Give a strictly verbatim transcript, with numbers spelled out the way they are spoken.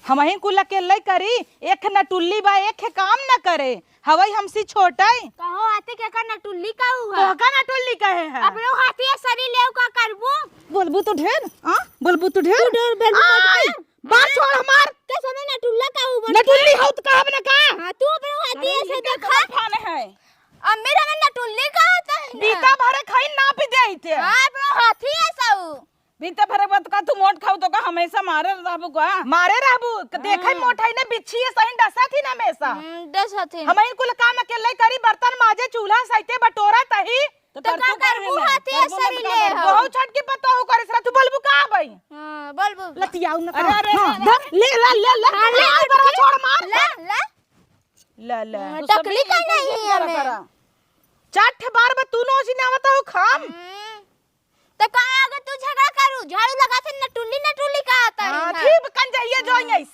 हमही कुल अकेले करी, एक नटुल्ली बा, एक काम न करे, हवई हमसी छोटई। कहो आती के का नटुल्ली का हुआ? तो का नटुल्ली कहे है? अपनो हाथी सरी लेव का करबू? बोलबू तो ढेर, हाँ? बोलबू तो ढेर। तू ढेर बोलबू मत आय, कर। बात छोड़ हमार। कैसे मैं नटुल्ला का हुआ? नटुल्ली हो तो कहब न का? हाँ, तू अपनो हाथी अरे, से इनका देखा। कौन फाने है? अम्मी रे, मैं नटुल्ली का होता है ना? बीता भरे खाई ना पी दे आइते। हाँ, अपनो हाथी है सऊ। बीते भरे बात का तू मोट खाऊ तो का हमेशा मारे रहबू का? मारे रहबू, क-, देखे हाँ। मोटाई ने बिच्छी है, सही डसा थी ना हमेशा। हम्म, डसा थी। हमही कुल काम अकेले करी, बर्तन माजे, चूल्हा सहिते, बटोरा तही। तो तो कर का तू कर करबू? हाथी करबू सरी मत ले कर। हो। बहुत छटकी पता हो करे, सरा तू बोलबू का भाई? हाँ, बोलबू। लतियाऊ न अरे, का। अरे, हाँ, अरे, धर, ले, ले, ले, ले। हाँ, ले, ले, बड़ा ले। छोड़ मार। ले, ले। ले, ले। हाँ, तू सब टकली का नहीं है करा, हमें। करा। चार ठे बार बा तू नोची ना आवता हो खाम। हम्म। तो का अगर तू झगड़ा करू, झाड़ू लगा थे नटुल्ली, नटुल्ली का आता है हाँ, ना? ठीक, कंजइया जो हम्म। यहीं से।